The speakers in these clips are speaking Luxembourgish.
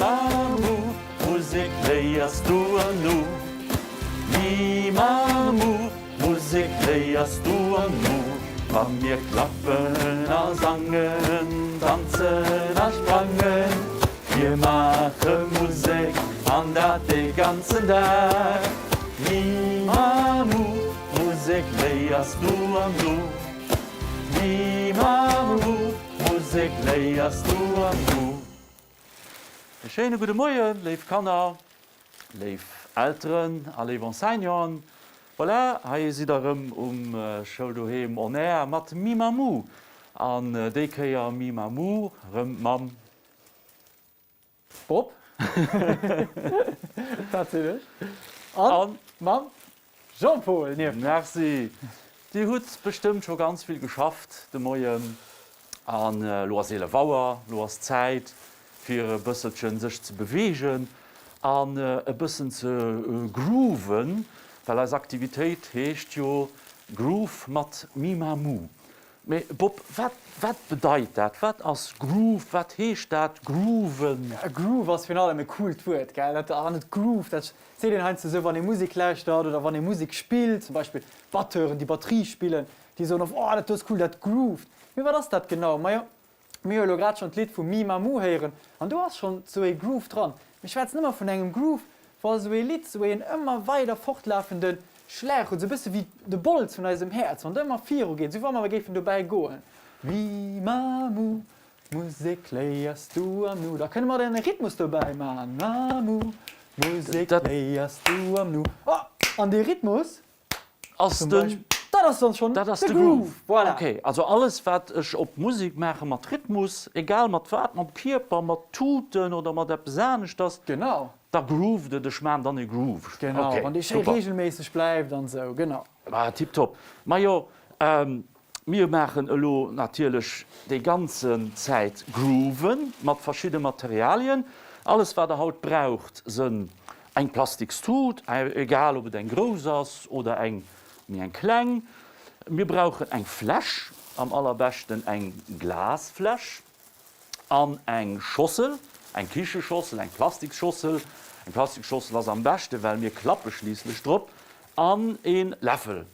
Mimamu, Musek léiers du am Nu. Mimamu, Musek léiers du am Nu. Wa mir klappen a sangen, danzen a sprangen, mir maache Musek an dat de ganzen Dag. Mimamu, Musek léiers du am Nu. Mimamu, Musek léiers du am Nu. E schéine gudde Moien, léif Kanner, léif Elteren a léif Enseignanten. Voilà, hei sidd der erëm um Schoul Doheem on Air mat Mimamu. An déi Kéier Mimamu erëm mam. Bob, Dat sinn ech. An mam Jean-Paul nieft mer. Merci. Dir hutt bestëmmt scho ganz vill geschafft de Moien. An elo ass 11 Auer, elo ass Zäit fir e bësselchen sech ze beweegen an e bëssen ze grooven, well eis Aktivitéit heescht jo Groove mat Mimamu. Mee Bob, wat, wat bedeit dat? Wat ass Groove? Wat heescht dat, grooven? Groove ass virun allem e coolt Wuert, gell? Dat, an et groovt, dat seet een heiansdo esou, wann ee Musek lauschtert oder wann ee Musek spillt, zum Beispill Batteuren, déi Batterie spillen, déi soen oft, Oh, dat do ass cool, dat groovt. Mee wat ass dat genau? Majo, Mir hu elo grad schonn d'Lidd vu Mimamu héieren an do ass schonn sou ee Groove dran. Mir schwätzen ëmmer vun engem Groove, wa sou ee Lidd sou een ëmmer weider fortlafende Schlag huet, sou e bësse wéi de Bols vun eisem Häerz, wann et ëmmer viru geet, sou wa mer géifen dobäi goen. Mimamu, Musek léiers du am Nu. Da kënne mer den Rhythmus dobäi maachen, Mamu, Musek léiers du am Nu. Oh, an dee Rhythmus, Ass den. Dat ass dann schon Dat ass de de Groove. Groove. Voilà. Ok, also alles wat ech op Musek maache mat Rhythmus, egal mat wat, mam Kierper, mat Tuten oder mat eppes aneschters, Genau. da grooved et, ech maan dann e Groove. Genau, Ok, wann dee schéi super. regelméisseg bleift an esou, genau. Ah, tiptop. Majo, mir maachen elo natierlech déi ganzen Zäit Grooven mat verschidde Materialien. Alles wat der haut braucht sënn Eng plastiks Tut, egal ob et eng grouss ass oder eng méi eng kleng. Mir brauchen eng Fläsch, am allerbeschten eng Glasfläsch an eng Schossel, eng Kicheschossel, eng Plastikschossel. Eng Plastikschossel ass am beschten, well mir klappe schliisslech drop. An een Läffel,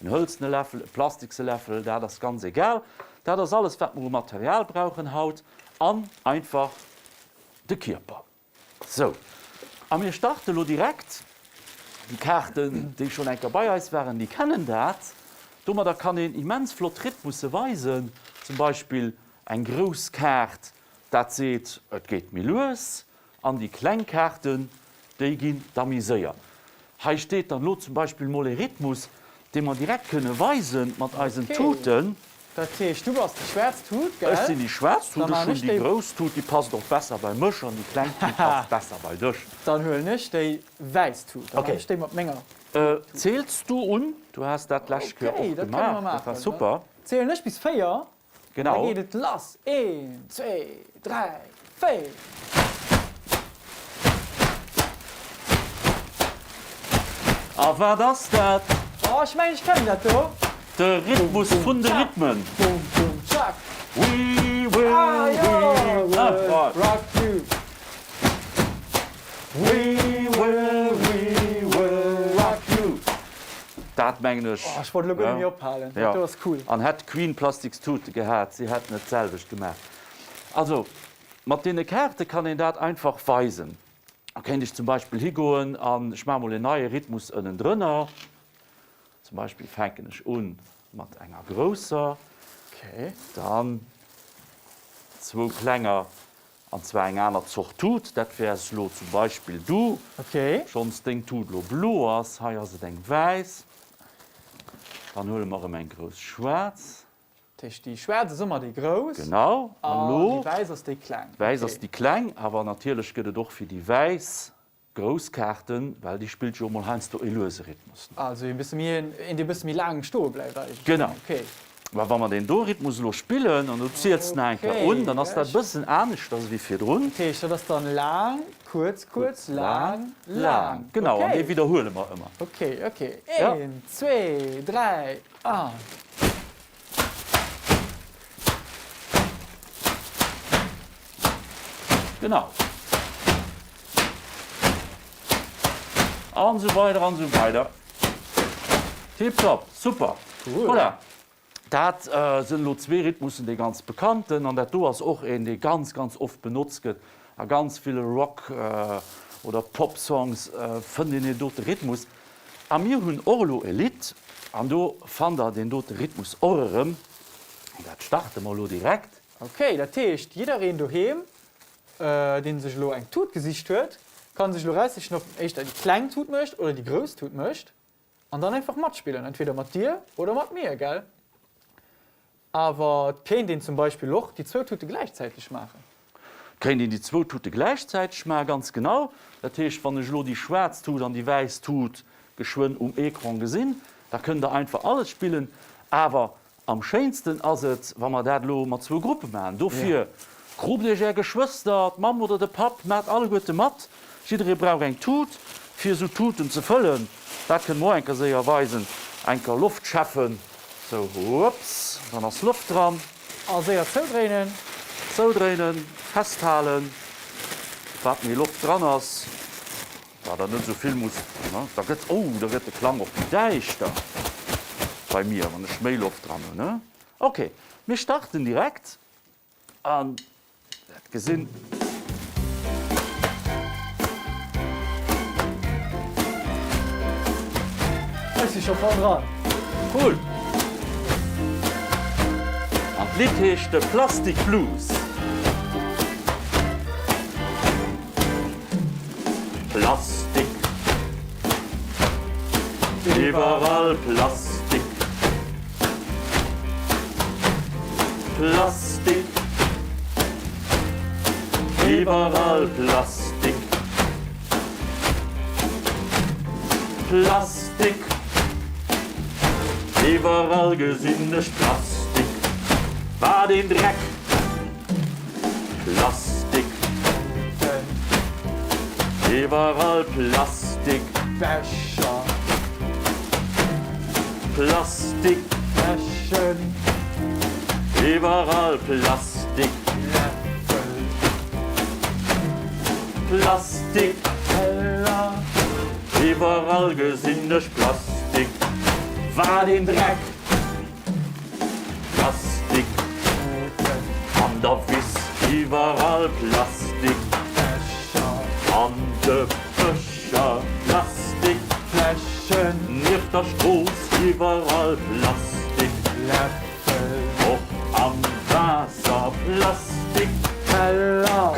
en hëlzene Läffel, e plastikse Läffel, dat ass ganz egal. Dat ass alles wat mer u Material brauchen haut an einfach de Kierper. Sou, a mir starte lo direkt. Déi Kaarten, déi schonn eng Kéier bei eis waren, déi kennen dat. Domadder kann een immens flott Rhythmusse weisen. Zum Beispill eng grouss Kaart, dat seet, et geet méi lues, an déi kleng Kaarten, déi ginn da méi séier. Hei steet dann elo zum Beispill mol e Rhythmus, dee mer direkt kënne weisen mat eisen Tuten. Dat heescht, du bass déi schwaarz Tut, gell? Ech sinn déi schwaarz Tut, Dann ech maan hunn ech déi déi. grouss Tut, déi passt och besser bei mech, an déi kleng Tut passt besser bei dech. Dann huelen ech déi wäiss Tut, dann maan ech déi mat menger Tut. Zähls du un? Du has dat d'lescht Kéier Okay, och dat kënne mer gemaach, dat war maachen. super. Dann zielen ech bis 4. Genau. Da geet et lass, Een, zwee, dräi, véier. A wat ass dat? Oh, ech mengen, ech kennen dat do. De Rhythmus vun de Rhythmen. Boom, boom, tschak. We will, Ah, jo! we will rock you. We will, we will rock you. Dat mengen ech. Oh, ech wollt elo guer net méi ophalen. Dat do ass cool. An hätt d'Queen plastiks Tute gehat, si hätten et d'selwecht gemaach. Also, mat deene Kaarte kann een dat einfach weisen. Da kéint ech zum Beispill higoen an ech maache mol en neie Rhythmus ënnendrënner. Zum Beispill fänken ech u mat enger grousser, dann zwou klenger An zwar eng aner Zort Tut, dat wäers lo zum Beispill du, schonns deng Tut lo blo ass, hei ass et eng wäiss, dann huele mer erëm eng grouss schwaarz. Dat heescht déi schwaarz ass ëmmer déi grouss. Genau, an lo. An déi wäiss ass déi kleng. D'wäiss ass déi kleng, awer natierlech gëtt et och fir déi wäiss Grouss Kaarten, well déi spillt jo emol heiansdo e luese Rhythmus. Also een bësse méi, een dee bësse méi laang stoe bleift eigentlech. Genau. Okay. Mä wa mer deen do Rhythmus elo spillen an du ziels nach eng Kéier un, dann ass dat e bëssen aneschters ewéi virdrun. Dat heescht, dat ass dann laang, kuerz, kuerz, laang, laang. Genau, an dee widderhuele mer ëmmer. Okay, okay. Een, zwee, dräi, an. Genau. An esou weider an esou weider. Tiptop, super. Cool. Voilà. Dat sënn elo zwee Rhythmussen, dee ganz bekannten, an dat do ass och een, dee ganz, ganz oft benotzt gëtt. A ganz ville Rock oder Pop-Songs fënnt een deen dote Rhythmus. A mir hunn och elo e Lidd, an do fannt der deen dote Rhythmus och erëm. An dat starte mer elo direkt. Ok, dat heescht jiddereen doheem, deen sech elo eng Tut gesicht huet, kann sech elo eraussichen, ob en éischter déi kleng Tut mécht oder déi grouss Tut mécht. An dann einfach matspillen, entweder mat dir oder mat mir, gell? Awer et kéint een zum Beispill och déi zwou Tute gläichzäiteg maachen. Et kéint een déi zwou Tute gläichzäiteg maachen, ganz genau. Dat heescht, wann ech elo déi schwaarz Tut an déi wäiss Tut geschwënn um Ecran gesinn, da kënnt der einfach alles spillen. Awer Am schéinsten ass et, wa mer dat elo mat zwou Gruppe maachen. Dofir kroopt Iech Är Geschwëster, d'Mamm oder de Papp, maacht alleguerte mat. Jidderee brauch eng Tut, fir esou Tuten ze fëllen. Dat kënne mer och eng Kéier séier weisen. Eng Kéier Loft schäffen, sou, whoops, dann ass Loft dran. A séier zoudréinen. Zoudréinen, festhalen, wat méi Loft dran ass. War der net esou vill muss, ne? Da gëtt, oh, da gëtt de Klang och méi däischter bei mir, wann ech méi Loft dran hunn, ne? Ok, mir starten direkt an dat gesinn. Ech si scho voll dran. Cool! An d'Lidd heescht De Plastik Blues. Plastik, iwwerall Plastik. Plastik, iwwerall Plastik. Plastik, iwwerall gesinn ech Plastik. Wat een Dreck! Plastik, iwwerall Plastik. Becher. Plastik. Fläschen. Iwwerall Plastik. Läffel. Plastik. Teller. Iwwerall gesinn ech Plastik. Wat een Dreck! Plastik an der Wiss, iwwerall Plastik an de Bëscher, Plastik nieft der Strooss, iwwerall Plastik och am Waasser, Plastik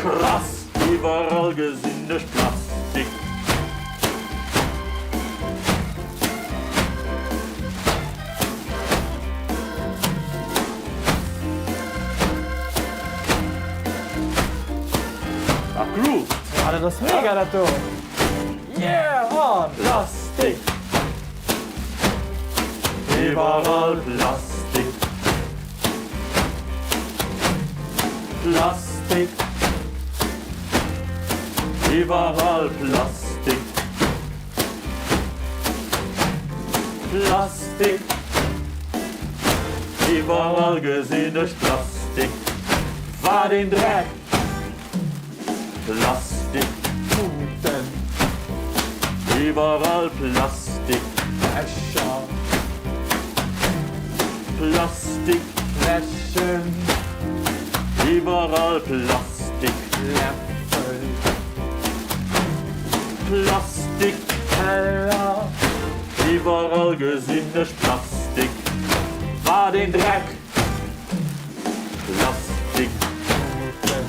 krass, iwwerall gesinn ech Plastik. Dat grooved! Ah, dat ass mega dat do! Yeah man! Plastik! Iwwerall Plastik! Plastik! Iwwerall Plastik! Plastik, iwwerall gesinn ech Plastik, wat een Dreck! Plastik, Tuten, iwwerall Plastik, Becher, Plastik, Fläschen, iwwerall Plastik, Läffel. Plastik, Teller. Iwwerall gesinn ech Plastik, wat een Dreck! Plastik, Tuten.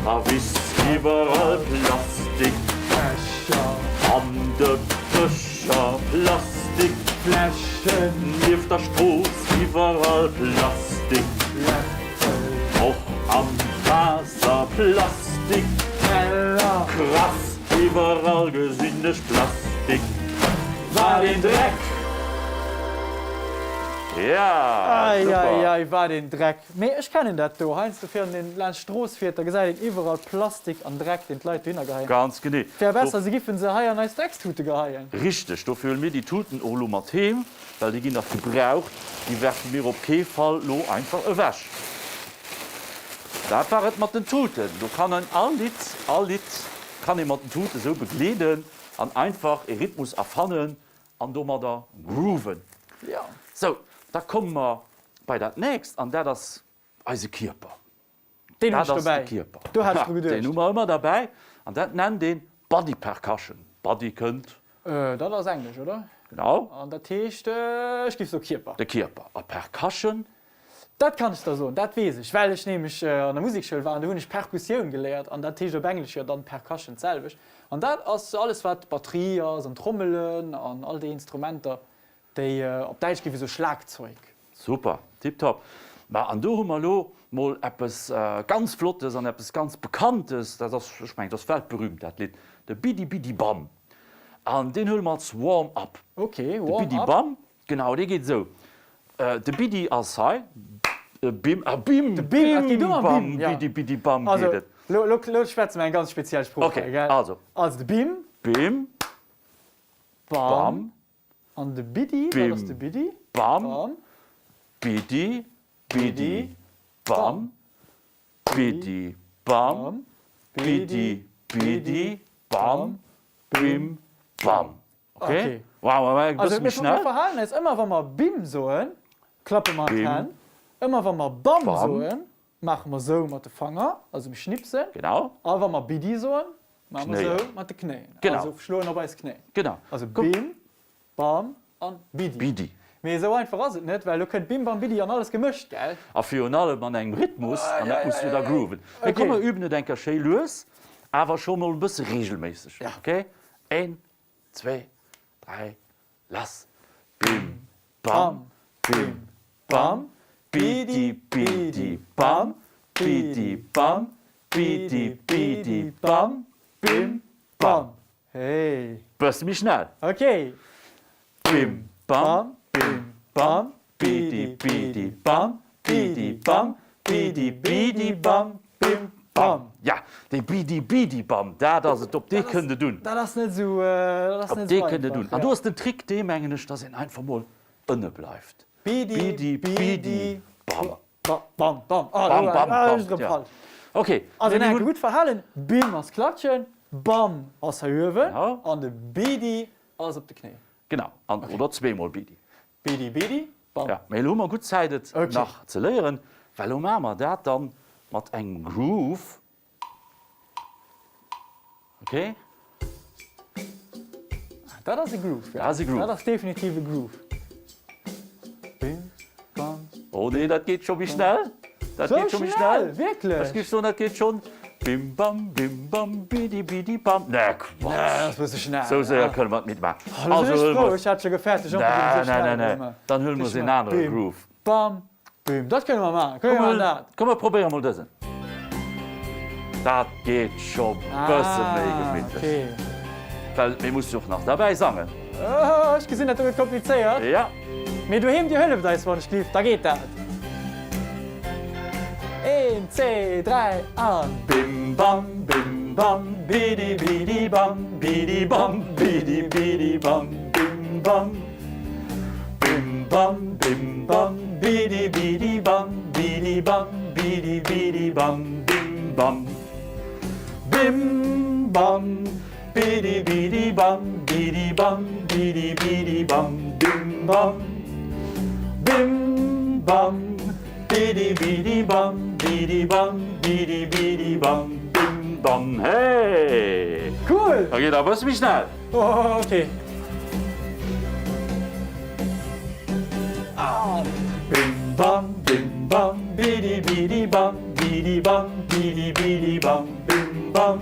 A Wiss iwwerall Plastik. Becher. An de Bëscher Plastik. Fläschen. Nieft der Strooss iwwerall Plastik. Läffel. Och am Waasser Plastik. Teller. Krass, iwwerall gesinn ech Plastik. Wat een Dreck! Ja, Ei, super! ei, ei, wat een Dreck! Mee ech kennen dat do. Heiansdo wann een laanscht d'Strooss fiert, da gesäit een iwwerall Plastik an Dreck, deen d'Leit dohinner geheien. Ganz genee. Wär besser, se giffen se hei an eis Dreckstute geheien. Richteg, dofir huele mir déi Tuten och elo mat heem. Well déi ginn nach gebraucht, déi werfe mir op kee Fall lo einfach ewech. Dat war et mat den Tuten. Do kann en all Lidd, all Lidd kann ee mat den Tute sou begleeden. An einfach e Rhythmus erfannen an domadder grooven. Sou, da komme mer bei dat nächst an dat ass eise Kierper. Deen hunn Dat ech ass de dobäi. Kierper. Do hat ech dru geduecht. Deen hu mer ëmmer derbäi an dat nennt een Body Percussion. Body kënnt. Dat ass Englesch, oder? Genau. An dat heescht, ech géif soe Kierper. De Kierper. A Percussion? Dat kann ech der soen, dat weess ech, well ech nämlech an der Musekschoul war an do hunn ech Perkussioun geléiert an dat heescht op Englesch jo dann Percussion d'selwecht. An dat ass alles wat Batterie ass an Trommelen an all déi Instrumenter, Déi op Däitsch géif ee soe Schlagzeug. Super, tiptop. Ma an do hu mer elo mol eppes ganz Flottes an eppes ganz Bekanntes, dat ass, ech mengen, dat ass weltberühmt, dat Lidd, de Bidi Bidi Bam. An deen huele mer als Warm-up. Ok, De Warm-up. Bidi Bam, genau, dee geet esou, de Bidi ass hei, Bim, ah Bim, De Bim, ah, et geet Bim, ëm am Bam, Bim, ja. Bidi Bidi Bam geet Also, et. lo, lo, lo schwätze mer eng ganz speziell Sprooch Ok, hei, gell? also. Also de Bim. Bim. Bam. Bam. An de Biddi, wat ass de Biddi? Bam, Biddi, Biddi, Bam, Biddi, Bam, Biddi, Biddi, Bam, Bim, Bam. Ok? Wow, war e Also bësse méi mir schnell. verhalen eis ëmmer, wa mer Bim soen, klappe mer an d'Hänn. Ëmmer wa mer Bam soen, maache mer sou mat de Fanger, also mir schnipsen. Genau. A wa mer Biddi soen, maache mer Knéien. sou mat de Knéien, Genau. also schloen op eis Knéien. Genau. Also Komm. Bim, Bam an Biddi. Biddi. Mee esou einfach ass et net, well lo kënnt Bim, Bam, Biddi an alles gemëscht, gell? A virun allem an engem Rhythmus, an dat muss jo da grooven. Mee komm, Okay. mer üben et eng Kéier schéi lues, awer scho mol e bësse reegelméisseg. Ja. Okay? Een, zwee, dräi, Lass! Bim, bam, bim, bam, bidi, bidi, bam, bidi, bam, bidi, bidi, bam, bim, bam. Hey! Bësse méi schnell. Ok! Bim, bam, bim, bam, bidi, bidi, bam, bidi, bam, bidi, bidi, bam, bim, bam. Ja, dee bidi, bidi, bam, dat ass et, op dee kënnt et un. Dat ass net esou, dat ass Op net dee esou kënnt et un. einfach, An do ja. ass den Trick dee, mengen ech, dass een einfach mol ënne bleift. Bidi, Bidi, bidi, bam. Bam, bam, bam. Ah, Bam, do bam, war bam, ech erëm ja. falsch. Ok, Also mee nach mir eng hunn. gutt verhalen, Bim ass klatschen, Bam ass hei uewen Genau. an de Bidi ass op de Knéien. Genau, an, oder zweemol Bidi. Bidi, bidi, bam. Ja, mee elo hu mer gutt Zäit et Ok. nach ze léieren, well elo maache mer dat dann mat engem Groove. Ok? Dat ass e Groove, ja. Dat ass e Groove. Dat ass definitiv e Groove. Bim, bam. Oh nee, dat geet scho méi schnell. Dat Sou geet scho méi schnell. schnell? Wierklech? Ech géif soen, dat geet schonn bim bam, bim bam, bidi bidi bam. Nee, Quatsch. Nee, dat ass e bësse schnell. Sou séier kënne mer et nit maachen. Oh, da sinn ech frou, ech hat scho gefäert, de Jean-Paul géif esou Nee, schnell nee, nee, kommen. dann huele mer en anere Groove. Bim bam, bim. Dat kënne mer maachen. Komm, mir maachen dat. Komm, mer probéiere mol dësen. Dat geet scho bësse méi gemittlech. Ah, okay. Well mir musse jo och nach derbäi sangen. Oh, ech gesinn, dat do gëtt komplizéiert. Ja. Mee doheem, dir hëlleft eis wann ech gelift, da geet dat. Een, zwee, dräi an. Bim bam, bim bam, bidi bidi bam, bidi bam, bidi bidi bam, bim bam. Bim bam, bim bam, bidi bidi bam, bidi bam, bidi bidi bam, bim bam. Bim bam, bidi bidi bam, bidi bam, bidi bidi bam, bim bam. Bim bam, bidi bidi bam, bidi bam, bidi bidi bam, bim bam. Hey! Cool! Da geet awer e bësse méi schnell. Oh, okay. Ah. Bim bam, bim bam, bidi bidi bam, bidi bam, bidi bidi bam, bim bam.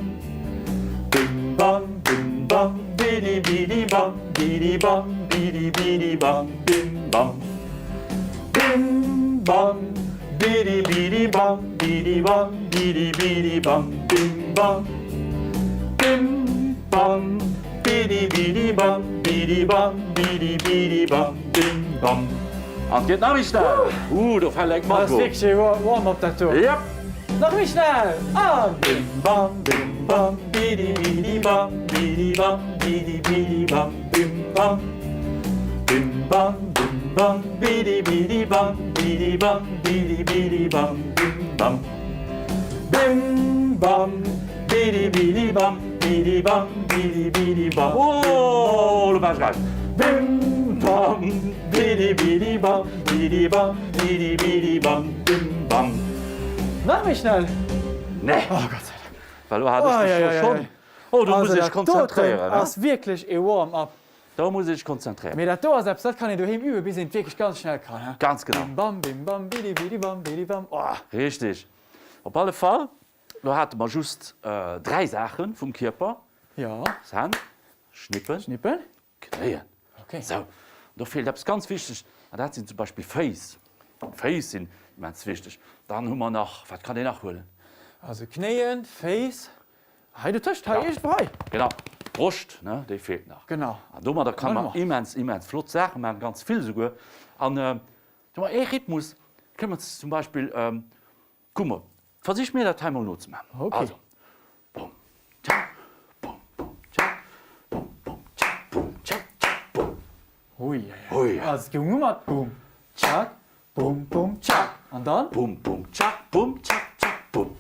Bim bam, bim bam, bidi bidi bam, bidi bam, bidi bidi bam, bim bam. Bim bam, bidi bidi bam, bidi bam, bidi bidi bam, bim bam. Bim bam, bidi bidi bam, bidi bam, bidi bidi bam, bim bam. An et geet nach méi schnell. Uh, do fält eng Dat ass Mat. wierklech e Warm-up dat do. Yep. Nach méi schnell an. Bim bam, bim bam, bidi bidi bam, bidi bam, bidi bidi bam, bim bam. Bim bam, bim bam, bidi bidi bam, bidi bam, bidi bidi bam, bim bam. Bim bam, bidi bidi bam. Bidi bam, bidi bidi bam. Oh, lo war ech raus. Bim bam, bidi bidi bam, bidi bam, bidi bidi bam, bim bam. Nach méi schnell! Nee. Oh Gott sei Dank. Well lo hat ech dech jo schonn. Oh, do muss ech konzentréieren. Dat doten ass wierklech ee Warm-up. Do muss ech konzentréieren. Mee dat do ass eppes, dat kann een doheem üben, bis een et wierklech ganz schnell kann, he? Ganz genau. Bim bam, bim bam, bidi bidi bam, bidi bam. Oh! Richtig. Op alle Fall, lo hate mer just 3 Saache vum Kierper. Jo. Hänn, Schnippen. Schnippen. Knéien. Ok. Sou, do feelt eppes ganz Wichteges, an dat sinn zum Beispill Féiss. Féiss sinn immens wichteg. Dann hu mer nach, wat kann een nach huelen? Also Knéien, Féiss, hei dotëscht, hei iergendwou hei. Genau, d'Broscht, ne, déi feelt nach. Genau. An domadder kann mer immens, immens flott Saache maachen, ganz vill esouguer. An do ee Rhythmus kënne mer zum Beispill, Kuck mol, versich mir dat hei mol nozemaachen. Ok. Also, bum, tschak, bum, bum, tschak, bum, bum, tschak, bum, tschak, tschak, bum. Hui, hui. Also et goung u mat bum, tschak, bum, bum, tschak. An dann? Bum, bum, tschak, bum, tschak, tschak, bum.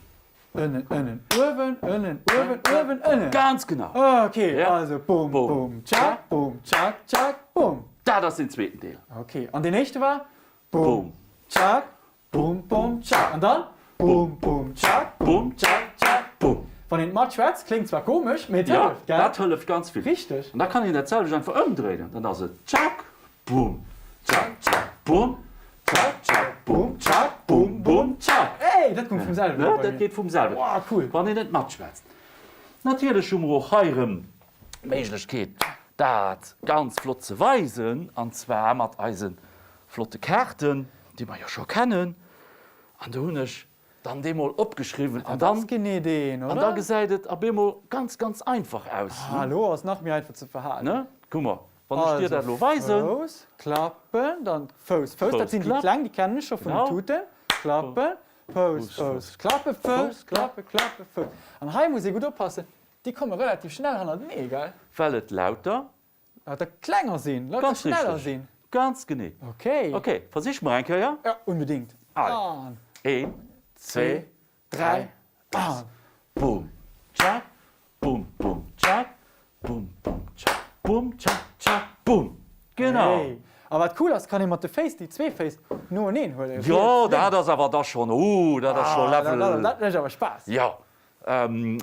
Ënnen, ënnen, uewen, ënnen, uewen, uewen, ënnen. Ganz genau. Ok, also bum, bum, tschak, bum, tschak, tschak, bum. Dat ass den zweeten Deel. Ok, an deen éischte war? Bum, tschak, Bum bum tschak an dann Bum bum tschak bum tschak tschak bum. Wann een matschwätzt, kléngt zwar komesch, mee et hëlleft, gell? Jo, dat hëlleft ganz vill. Richteg. An da kann een dat selwecht einfach ëmdréinen, dann ass et tschak bum tschak tschak bum tschak tschak bum tschak bum bum tschak. Ey, dat goung vum selwen bei mir. Dat geet vum selwen, Wow, cool. wann een et matschwätzt. Natierlech hu mer och hei erëm d'Méiglechkeet, dat ganz flott ze weisen, an zwar mat eise flotte Kaarten, déi mer jo scho kennen. An do hunn ech dann dee mol opgeschriwwen an dann, an da gesäit et op eemol ganz, ganz einfach aus. Ah, elo ass nach méi einfach ze verhalen. Ne? Kuck mol, wann ech dir dat elo weisen. Fouss, klappen, dann Fouss, Fouss, dat sinn déi kleng, déi kennen ech scho vun den Tuten. Klappen, Fouss, Fouss, klappen, Fouss, klappen, klappen, Fouss. An hei muss ee gutt oppassen, Déi komme relativ schnell hannertenee, gell? Well et lauter. Lauter klenger sinn, lauter Ganz schneller richteg. sinn. Ganz genee. Ok. Ok, versiche mer eng Kéier. Jo, unbedingt. Allez. An. Een, zwee, dräi, lass. An. Bum, tschak, bum, bum, tschak, bum, bum, tschak, bum, tschak, tschak, bum. Genau. Hey. A wat cool ass, kann ee mat de Féiss, déi zwee Féiss, noeneen huelen. Jo, dat ass awer da schonn, uh, dat ass scho Level. Ah, dat mécht awer Spaass. Jo.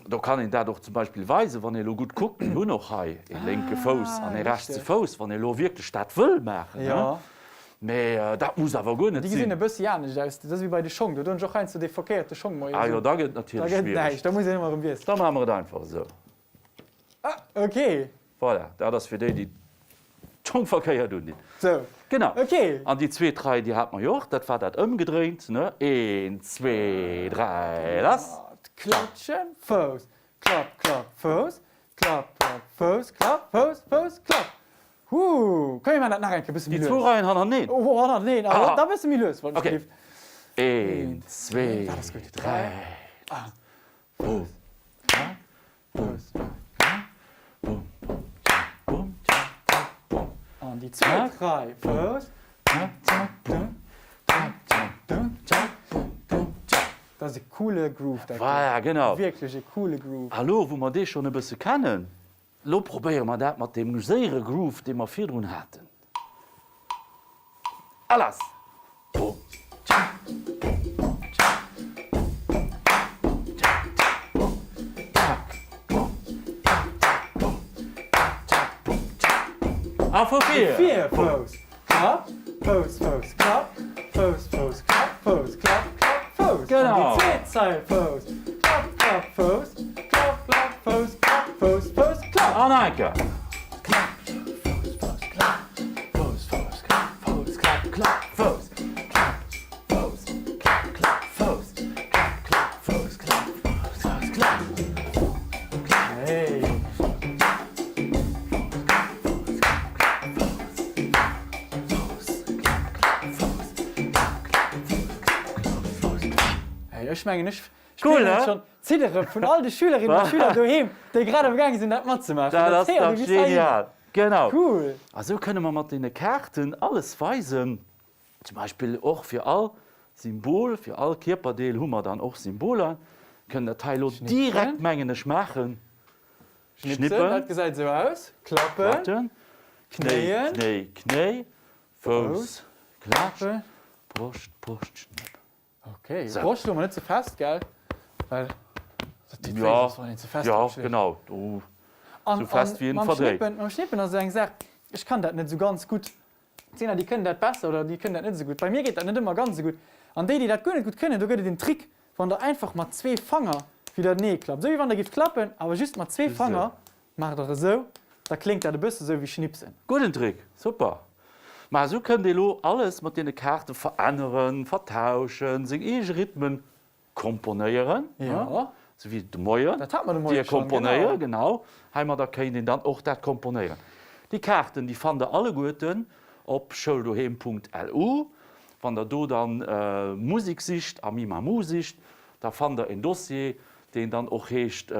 Do kann een dat och zum Beispill weisen, wann ee elo gutt kuckt, mir hunn och hei ee lénke Fouss an ee rechtse Fouss, wann ee elo wierklech dat wëll maachen. Mee dat muss awer guer net Déi sinn. gesinn e bëssi anescht aus. Dat ass wéi bei de Schong. Do doen ech och heiansdo dee verkéierte Schong moies un. Ah jo, da gëtt et natierlech Da gëtt et schwiereg. näischt. Da muss een ëmmer erëm wiesselen. Da maache mer et einfach esou. Ah, ok. Voilà, dat ass fir déi, déi d'Schong verkéiert undinn. Sou. Genau. Ok. An déi zweet Rei, déi hate mer jo och, dat war dat ëmgedréint, ne? Een, zwee, dräi, lass! Klatschen, Fouss, klapp, klapp, Fouss, klapp, klapp, Fouss, klapp, Fouss, Fouss, klapp. Huu, komm mir maachen dat nach eng Kéier e bësse méi Déi lues. zwou Reien hannerteneen. Oh, hannerteneen, awer da e bësse méi lues, wann ech Ok. géif. Een, zwee, dräi, lass. Bum, An déi zweet Rei, Fouss. Dat ass e coole Groove, dat do. Voilà, genau. Wierklech e coole Groove. A lo, wou mer dee schonn e bësse kennen, lo probéiere mer dat mat deem séiere Groove, dee mer virdrun haten. A lass! A vu vir! Vir, Fouss, klapp, Fouss, Fouss, klapp, Fouss, Fouss, klapp, Fouss, klapp, klapp, Fouss. Genau! An déi zweet Zeil, Fouss, klapp, klapp, Fouss, klapp, klapp, Fouss, klapp, Fouss, Fouss, klapp. An nach eng Kéier! Klapp, Fouss, Fouss, klapp, Fouss, Fouss, klapp, Fouss, klapp, klapp, Fouss, klapp, Fouss, klapp, klapp, Fouss, klapp, klapp, Fouss, klapp, Fouss, Fouss, klapp, klapp, Hey. Fouss, klapp, klapp, Fouss, Fouss, klapp, klapp, Fouss, klapp, klapp, Fouss, klapp, klapp, Fouss, klapp. Hey, ech mengen, ech Cool, spieren ne? schonn d'Ziddere vun all de Schülerinnen a Schüler doheem, déi grad am gaange sinn, dat matzemaachen. Dat ass héiert dach ee bis heihinner. genial! Genau. Cool! A sou kënne mer mat deene Kaarten alles weisen. Zum Beispill och fir all Symbol, fir all Kierperdeel hu mer dann och Symboler. Kënnen dat hei elo direkt, mengen ech, maachen. Schnipsen, dat gesäit esou aus, klappen, Knéien, Knéi, Knéi, Fouss, Klatsch, Broscht, Broscht, Schnëpp. Ok, Broscht schloe mer net ze fest, gell? Well dat deet wéi soss, wann een ze fest drop schléit. Jo, genau, sou fest wéi een verdréit. An mam Schnippen ass esou eng Saach, ech kann dat net esou ganz gutt. D'Sina, déi kënnen dat besser oder déi kënnen dat net esou gutt. Bei mir geet dat net ëmmer ganz esou gutt. An déi, déi dat guer net gutt kënnen, do gëtt et en Trick, wann der einfach mat zwee Fanger widdertenee klappt, esou wéi wann der gift klappen, awer just mat zwee Fanger, Maacht der esou, da kléngt dat e bësse sou wéi Schnipsen. Gudden Trick, super! Ma esou kënnt ee lo alles mat deene Kaarte veränneren, vertauschen, seng eege Rhythmen komponéieren, sou wéi de Moien déi e komponéieren, genau. Heimadder kéint een dann och dat komponéieren. Déi Kaarten, déi fannt der alleguerten op schouldoheem.lu. Wann der do dann Musik sicht a Mimamu sicht, da fannt der en Dossier, deen dann och heescht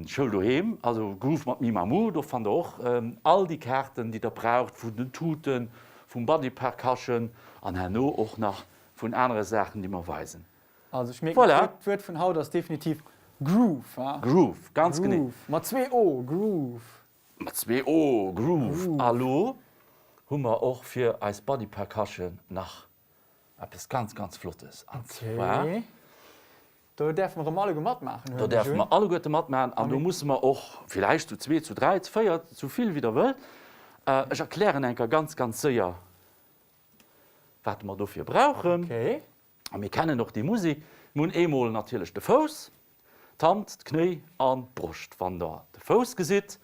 Schoul doheem, also Groove mat Mimamu, do fannt der och all déi Kaarten déi der braucht, vun den Tuten, vum Body Percussion an herno och nach vun anere Saachen déi mer weisen. Also ech mierken, Voilà. d'Wuert vun haut ass definitiv Groove, ha? Groove, ganz genee. Groove, mat zwee O, Groove. Mat zwee O, Groove. A lo hu mer och fir eis Body Percussion nach eppes ganz, ganz Flottes, an zwar. Okay. Do däerfe mer erëm alleguer matmaachen, Do huelen ech däerfe un. mer alleguerte matmaachen an do musse mer och villäicht zu zwee, zu dräi, zu véier, zu vill wéi der wëllt. Ech erklären eng Kéier ganz, ganz séier, wat mer dofir brauchen. Okay. A mir kennen och déi Musek. Mir hunn eemol natierlech de Fouss, d'Hand, d'Knéi an d'Broscht. Wann der de Fouss gesitt,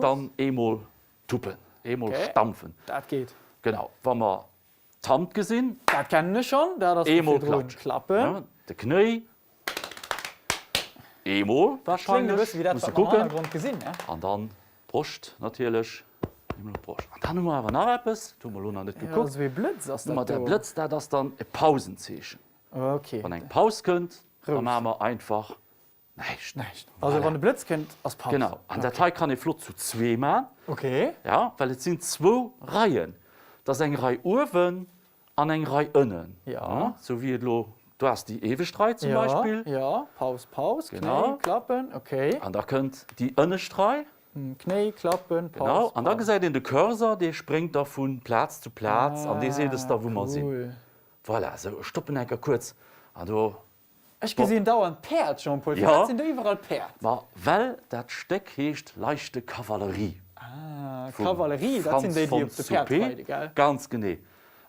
dann eemol tuppen, eemol stampfen. Dat geet. Genau. Wa mer D'Hand gesinn. Dat kennen ech schonn, dat ass Eemol klatschen. Klappen. De Knéi. Eemol wahrscheinlech. Muss e kucken. An dann d'Broscht natierlech. Eemol op d'Broscht. An dann hu mer awer nach eppes, dat hu mer elo nach net gekuckt. Esou ee Blëtz ass dat do. Blëtz, dat ass dann e Pausenzeechen. Wann eng Paus kënnt, da maache mer einfach Näischt. Näischt. Also wann de Blëtz kënnt, ass Paus. Genau. An dat hei kann ee flott zu zwee man. Okay. Ja, well et sinn zwou Reien. Et ass eng Rei uewen an eng Rei ënnen. Ja. Sou wéi et elo, do ass déi iewescht Rei zum Beispill. Ja, ja. Paus, Paus, Knéi Genau. klappen, okay. An da kënnt déi ënnescht Rei. Knéi klappen, Paus, Genau. An da Paus. gesäit een de Cursor, dee spréngt da vu Plaz zu Plaz an dee seet es da wou mer Ah, sinn. cool. Voilà, sou, ech stoppen eng Kéier kuerz an do Ech gesinn dauernd Päerd, Jean-Paul. Firwat sinn do iwwerall Päerd? Ma well dat Stéck heescht Leichte Kavallerie. Ah, Vum Kavallerie, dat sinn Franz déi, déi von op de Päerd Suppé. reiden, gell? Ganz genee.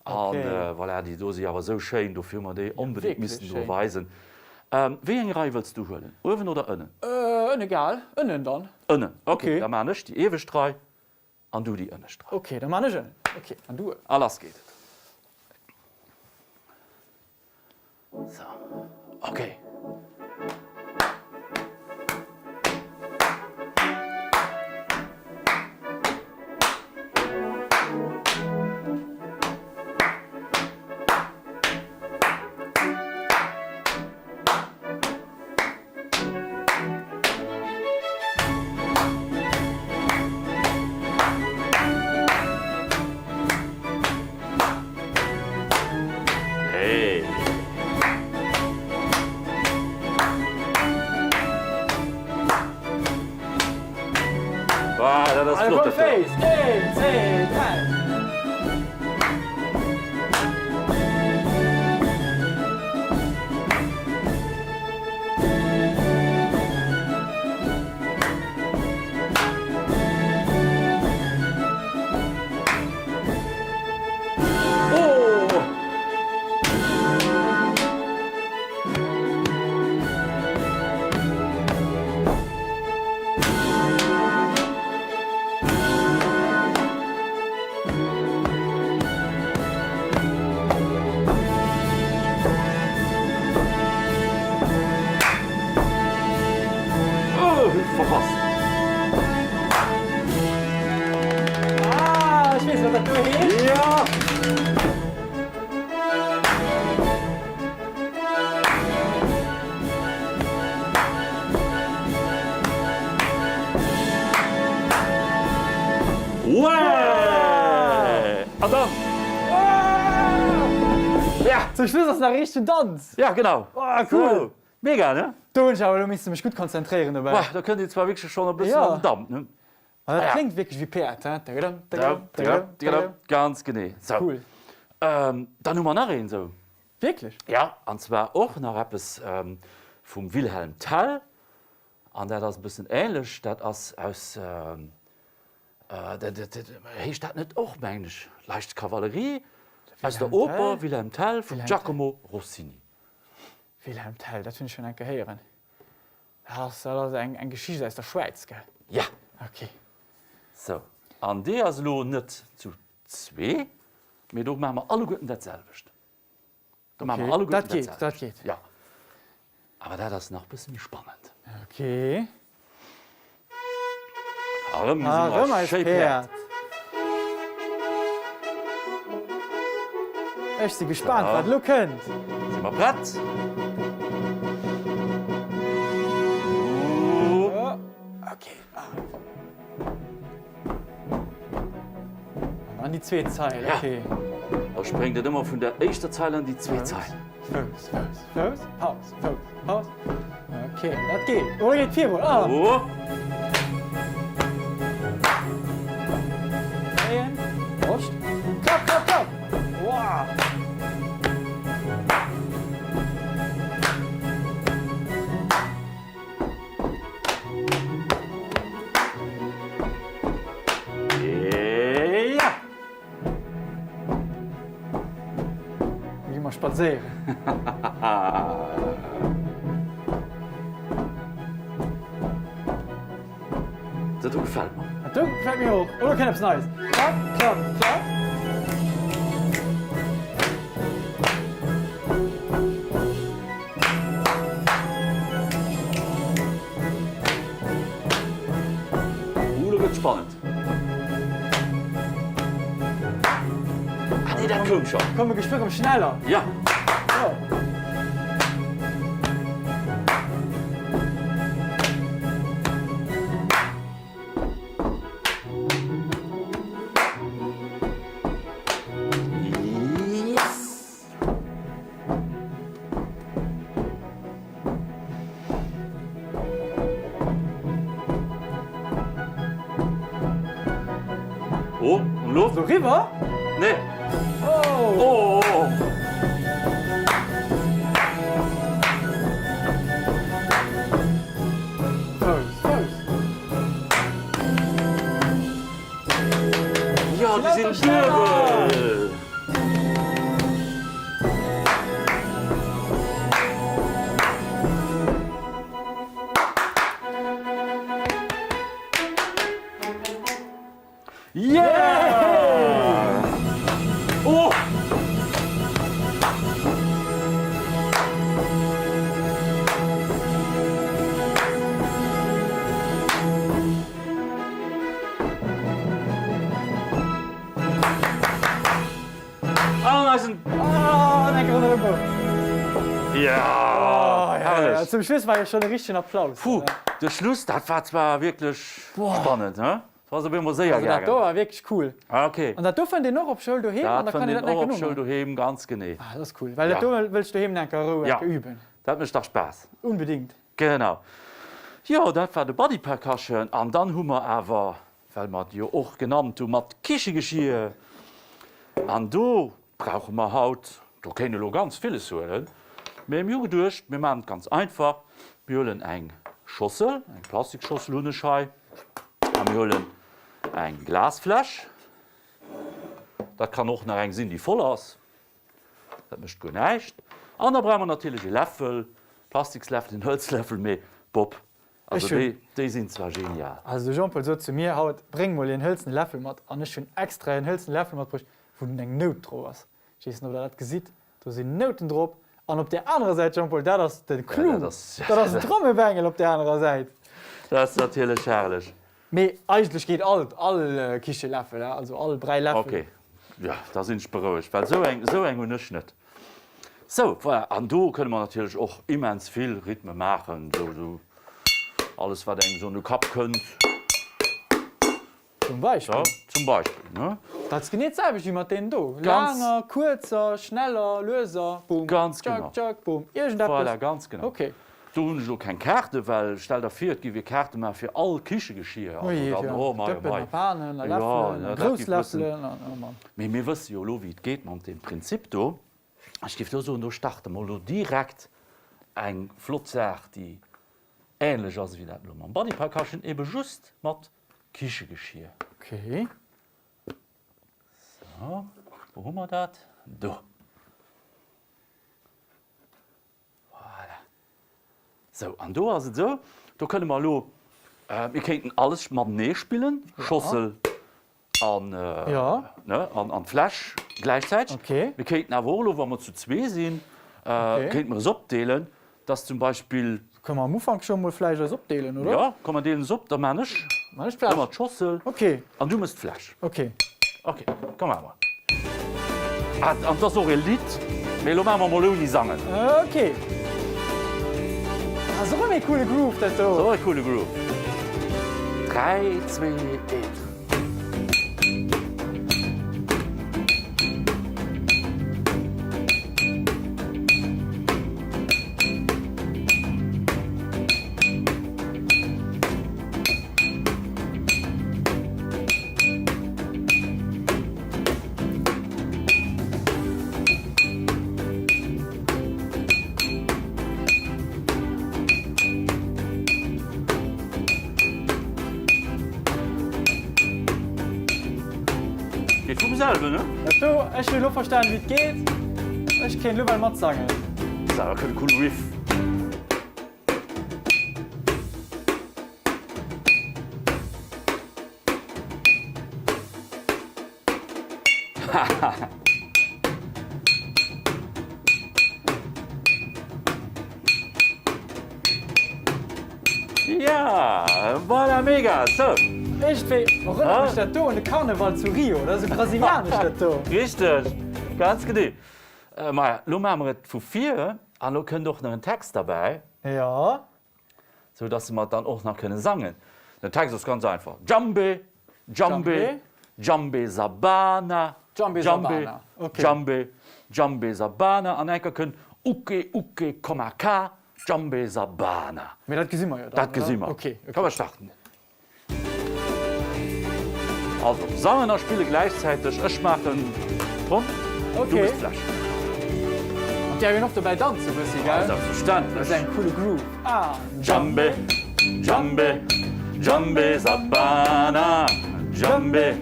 An Okay. voilà, déi do si awer esou schéin, dofir hu mer déi onbedéngt Wierklech missen do schéin. weisen. Wéi eng Rei wëlls du huelen? Uewen oder ënnen? Ënne, egal. Ënnen dann. Ënnen, okay. Okay. Da maachen ech déi iewescht Rei an du déi ënnescht Rei. Okay, da maachen ech ënnen. Okay, an du uewen. A lass geet et. So, okay. Hey. Wow, dat ass flott. Komm, Féiss! Een, zwee, dräi! Oh, verpasst. Ah, ech weess, wat dat do heescht. Ja! Ouais! An dann. Ja! Zum Schluss ass nach e richtegen Danz. Ja, genau. Oh, cool! Mega, ne? Do hunn ech awer elo misse mech gutt konzentréieren dobäi. Boah, do kënnt een zwar wierklech schonn e bëssen an den Damp, ne? An dat kléngt wierklech wéi Päerd, he? Dagadam, dagadam, dagadam, dagadam. Ganz genee. Sou. Cool. Dann hu mer nach een, sou. Wierklech? Ja, an zwar och nach eppes vum Wilhelm Tell. An dat ass e bëssen ähnlech, dat ass aus, heescht dat net och, mengen ech, Leichte Kavallerie, aus der Oper Wilhelm Tell vum Giacomo Rossini. Wilhelm Tell, dat hunn ech schonn eng Kéier héieren. Dat ass, dat ass eng, eng Geschicht aus der Schwäiz, gell? Ja. Ok. Sou, an déi ass elo net zu zwee, mee do maache mer alleguerten dat selwecht. Do maache mer alleguerten dat geet, dat geet. Ja. Awer dat ass nach e bësse méi spannend. Ok. Erëm si mer eis schéi Päerd. Ech si gespaant, wat elo kënnt. Si mer prett? Ok. An déi zweet Zeil, ok. Da spréngt et ëmmer vun der éischter Zeil an déi zweet Zeil. Fouss, Fouss, Fouss, Paus, Fouss, Paus. Ok, dat geet. Oh, dat geet virun. Ah! Oh! Dréien, Broscht. Klapp, klapp, klapp! Wow! Ja! Gi mer spadséieren. Dat do gefält mer. Dat do gefält mir och. Oh, do kënnt eppes Neies. Klapp, klapp, klapp. Uh, lo gëtt spannend. Ah nee, dat koum schon. Komme geschwë rëm schneller. Ja. Jo. Yes! Oh, an elo? Ass eriwwer? Nee. Oh! Oh! Fouss, Fouss. Jo, déi sinn duebel! Yeah! Oh! An eisen. Oh, eng Ronn ëm. Ja! Oh, herrlech. Zum Schluss war jo schonn e richtegen Applaus. Puh, de Schluss, dat war zwar wierklech spannend, he? Dat ass op eemol séier Also dat do gaangen. war wierklech cool. Ah, okay. An dat do fënnt een och op Schoul doheem an Dat da kann fënnt een een dat och enke op Schoul nomaachen. doheem, ganz genee. Ah, dat ass cool, well dat Ja. do wëll ech doheem enke a Rou Ja, enke üben. dat mécht dach Spaass. Unbedingt. Genau. Jo, dat war de Body Percussion. An dann hu mer awer, well mer et jo och genannt hu mat Kichegeschier, an do brauche mer haut, do kéint elo ganz villes huelen, mä mir hu geduecht, mir maachen et ganz einfach, mir huelen eng Schossel, eng Plastikschossel hunn ech hei, a mir huelen eng Glasfläsch, dat kann och nach eng sinn, déi voll ass, Dat mécht guer näischt. An da brauche mer natierlech e Läffel, Plastiksläffel, en Hëlzläffel, mee Bob, also déi, déi sinn zwar genial. Also de Jean-Paul sot zu mir haut, bréng mol een hëlzene Läffel mat. An ech hunn extra een hëlzene Läffel matbruecht, wou eng Nout drop ass. Ech weess net, ob der dat gesitt, do sinn Nouten drop. An op där anerer Säit, Jean-Paul, dat ass de Clou, dat ass en Trommebengel op där anerer Säit. Dat ass natierlech herrlech. Mee eigentlech geet alt all Kicheläffel, also all Bräiläffel. Ok, jo, da sinn ech berouegt, well esou eng, esou eng hunn ech net. Sou, voilà, an do kënne mer natierlech och immens vill Rhythme maachen, esou, esou alles wat engem esou an de Kapp kënnt. Zum Beispill? Zum Beispill, ne? Dat ass genee d'selwecht wéi mat deenen do, laanger, kuerzer, schneller, lueser, bum, Ganz genau. tschak, tschak, bum, iergendeppes. Voilà, ganz genau. Ok. Do hunn ech elo keng Kaarte, well stell der vir, et géif ee Kaarte maache fir all Kichegeschier, also dann, oh mei, oh mei. Dëppen a Panen a Läffelen a grouss Läffelen an, oh Mann. Mee mir wësse jo elo, wéi et geet mat deem Prinzip do. Ech géif do soen, do starte mer elo direkt eng flott Saach, déi änlech ass ewéi dat elo mam Body Percussion, ebe just mat Kichegeschier. Okay. Sou, wou hu mer dat? Do. Voilà. Sou, an do ass et esou, do kënne mer elo, mir kéinten alles matenee spillen, Schossel an, ne, an d'Fläsch gläichzäiteg. Mir kéinten awer och elo, wa mer zu zwee sinn, kéinte mer es opdeelen, dass zum Beispill. Kënne mer am Ufank scho mol vläicht eis opdeelen, oder? Jo, komm mer deelen es op, da maan ech ëmmer d'Schossel an du mëss d'Fläsch. Ok. Ok, komm maache mer. Ah, an 't ass och e Lidd, mee elo maache mer mol ouni sangen. Ok. Ah, ass och erëm ee coole Groove dat do. Ass och e coole Groove. 3, 2, 1. Geet vum selwen, ne? Dat do, ech hunn elo verstan wéi et geet. Ech kéint elo well matsangen. Dat ass awer e coole Riff. Ja, voilà, mega, sou. Iergendwéi erënnert mech dat do un de Karneval zu Rio, dat ass esou brasilianesch dat do. Richteg, ganz genee. Maja, lo maache mer et vu vir an lo kënnt och nach en Text derbäi. Jo. Sou dass mer et dann och nach kënne sangen. Den Text ass ganz einfach, Djambe, Djambe, Djambe Sabana, Djambe, Djambe, Djambe Sabana an enker kënnt Uke, Uke, Komaka, Djambe Sabana. Mee dat gesi mer jo dann, Dat gesi mer. Komm mer starten. Also, sangen a spille gläichzäiteg. Ech maachen d'Tromm, du méchs d'Fläsch. An d'äerf een och dobäi danzen bëssi, gell? Selbstverständlech. Dat ass eng coole Groove. Ah. Djambe, djambe, djambe Sabana, djambe,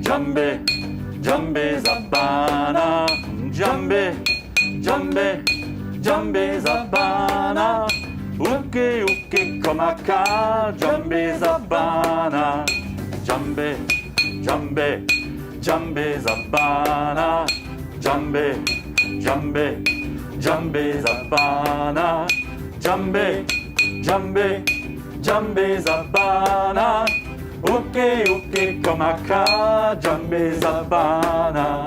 djambe, djambe Sabana, djambe. Djambe, djambe zabana, Uke, uke, komaka, djambe zabana, Djambe, djambe, djambe zabana, Djambe, djambe, djambe zabana, Djambe, djambe, djambe zabana, Uke, uke, komaka, djambe zabana.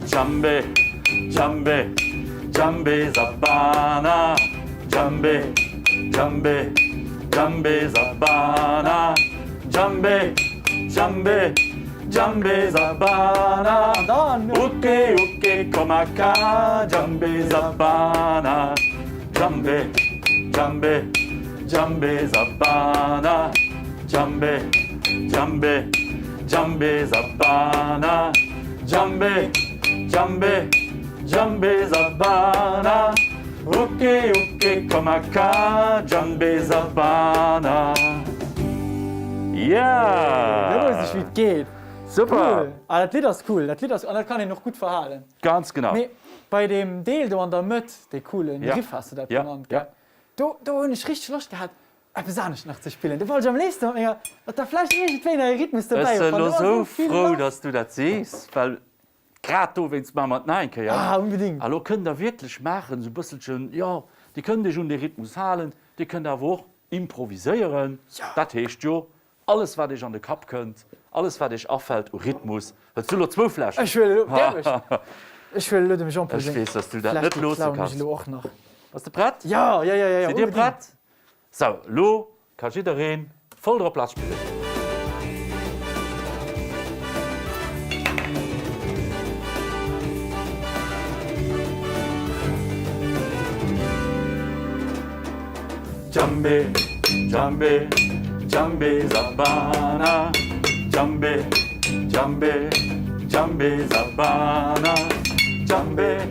Djambe, djambe, djambe zabana, djambe, djambe, djambe zabana. Djambe, djambe, djambe zabana. Uke, uke, komaka, djambe zabana. Djambe, djambe, djambe zabana. Djambe, djambe, djambe zabana. Djambe, djambe, djambe zabana. Uke, uke, komaka, djambe zabana. Yeah! Lo weess ech wéi et geet. Super! Cool! Ah dat Lidd ass cool, dat Lidd ass, an dat kann een och gutt verhalen. Ganz genau. Mee bei deem Deel do an der Mëtt, dee coolen Riff has de dat genannt, gell? Do, do hunn ech richteg Loscht gehat eppes anescht nach ze spillen. Do wollt ech am léifsten mat menger, mat der Fläsch iergendwéi nach ee Rhythmus Ech dobäi sinn erfannen. elo Do ass sou esou vill frou, lass. dass du dat sees, well Grad dowéinst maache mer et nach eng Kéier. Ah, unbedingt. A lo kënnt der wierklech maachen, esou e bësselchen, jo, Dir kënnt Iech un dee Rhythmus halen, Dir kënnt awer och improviséieren. Dat heescht jo, alles wat Iech an de Kapp kënnt, alles wat Iech afält u Rhythmus. Hëls du elo zwou Fläschen? Ech huelen elo, däerf ech? Ech huelen elo dem Jean-Paul Ech seng weess, dass du dat Fläsch, net déi loosse klauen ech kanns. elo och nach. Bass de prett? Jo, jo, jo, jo, jo, Sidd dir unbedingt. prett? Sou, elo ka jiddereen voll drop lass spillen. Djambe, djambe, djambe zabana, djambe, djambe, djambe zabana, djambe,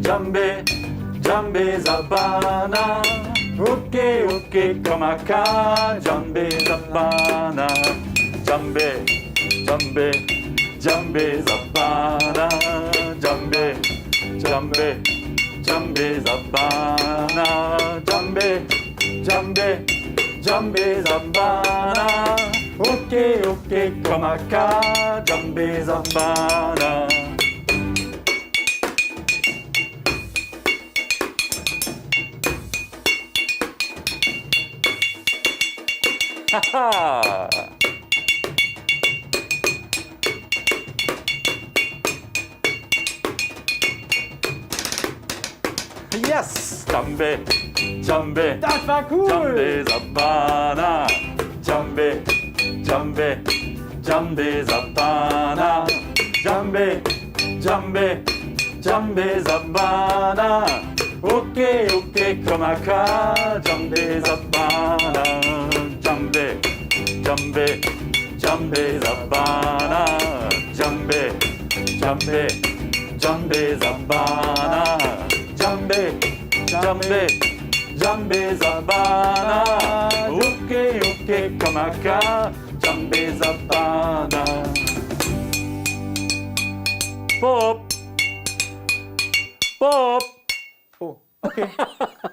djambe, djambe zabana, ok, ok, kamaka, djambe zabana, djambe, djambe, djambe zabana, djambe, djambe, djambe zabana, djambe, djambe, djambe zabana, ok, ok, kamaka, djambe zabana. Haha! Yes! Djambe, djambe, Dat war cool! djambe zabana, djambe, djambe, djambe zabana, djambe, djambe, djambe zabana, ok, ok, kamaka, djambe zabana, djambe, djambe, djambe zabana, djambe, djambe, djambe zabana, djambe, djambe, djambe zabana, ok, ok, kamaka, djambe zabana. Bob! Bob! Oh, ok.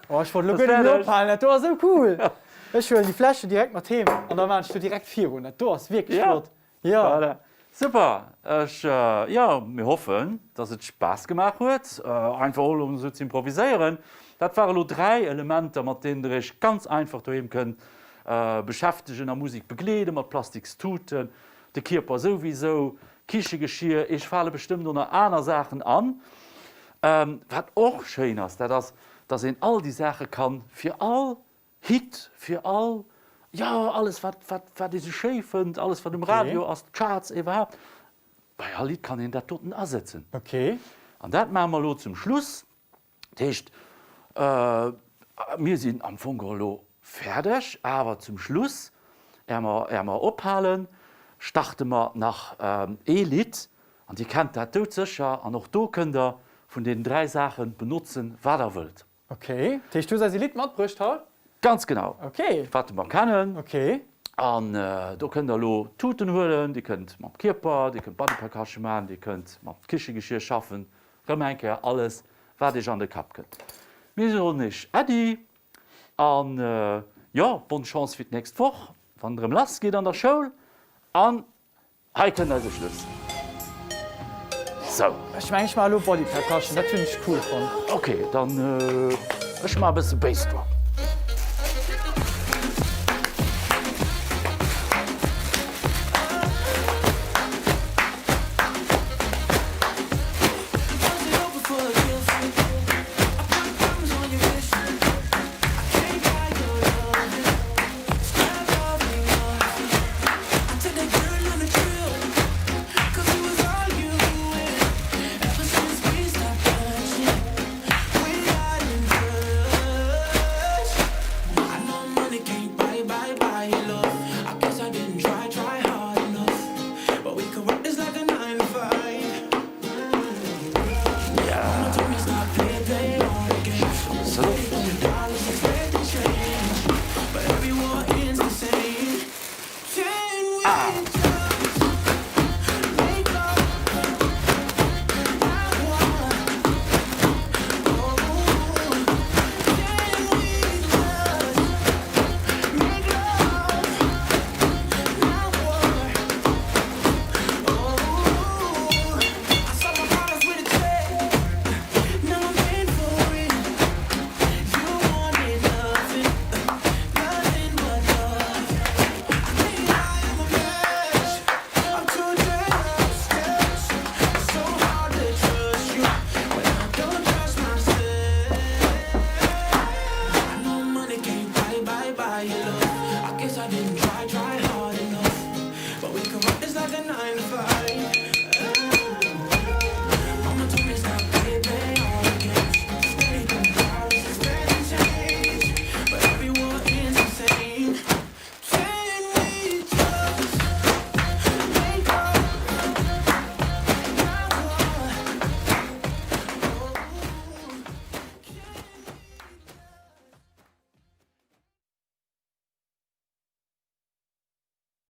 Oh, ech wollt elo guer net méi ophalen, dat do ass esou cool! Ech huelen déi Fläsche direkt mat heem an da maan ech do direkt virun. Dat do ass wierklech flott. Jo. Voilà. Super! Ech, jo, mir hoffen, dass et Spaass gemaach huet, einfach och elo esou ze improviséieren. Dat ware elo 3 Elementer, mat deenen der iech ganz einfach doheem kënnt beschäftegen a Musek begleeden, mat Plastikstuten, de Kierper souwisou, Kichegeschier, iech fale bestëmmt och nach aner Saachen an. Wat och schéin ass, dat ass, dass een all déi Saache kann fir all Hit, fir all, jo, alles wat, wat, wat ee sou schéi fënnt, alles wat um Radio ass, d'Charts iwwerhaapt, bei all Lidd kann een dat doten asëtzen. An dat maache mer elo zum Schluss. Dat heescht, mir sinn am Fong geholl elo fäerdeg, awer zum Schluss, är mer, är mer ophalen, starte mer nach ee Lidd. An Dir kennt dat doudsécher. An och do kënnt Der vun deenen 3 Saache benotzen, wat Der wëllt. Ok, dat heescht, du hues eis ee Lidd matbruecht haut? Ganz genau. Ok. Wat mer kennen. Ok. An do kënnt Der elo Tuten huelen, Dir kënnt mam Kierper, Dir kënnt Body Percussion maachen, Dir kënnt mat Kichegeschir schaffen. Rëm eng Kéier alles wat iech an de Kapp kënnt. Mir soen iech Äddi an jo, bonne Chance fir d'nächst Woch, wann et erëm lass geet an der Schoul. An hei kënnt eise Schluss. Sou. Ech mengen ech maache elo Body Percussion, dat hunn ech cool fonnt. Ok, dann ech maache e bësse Bass Drum.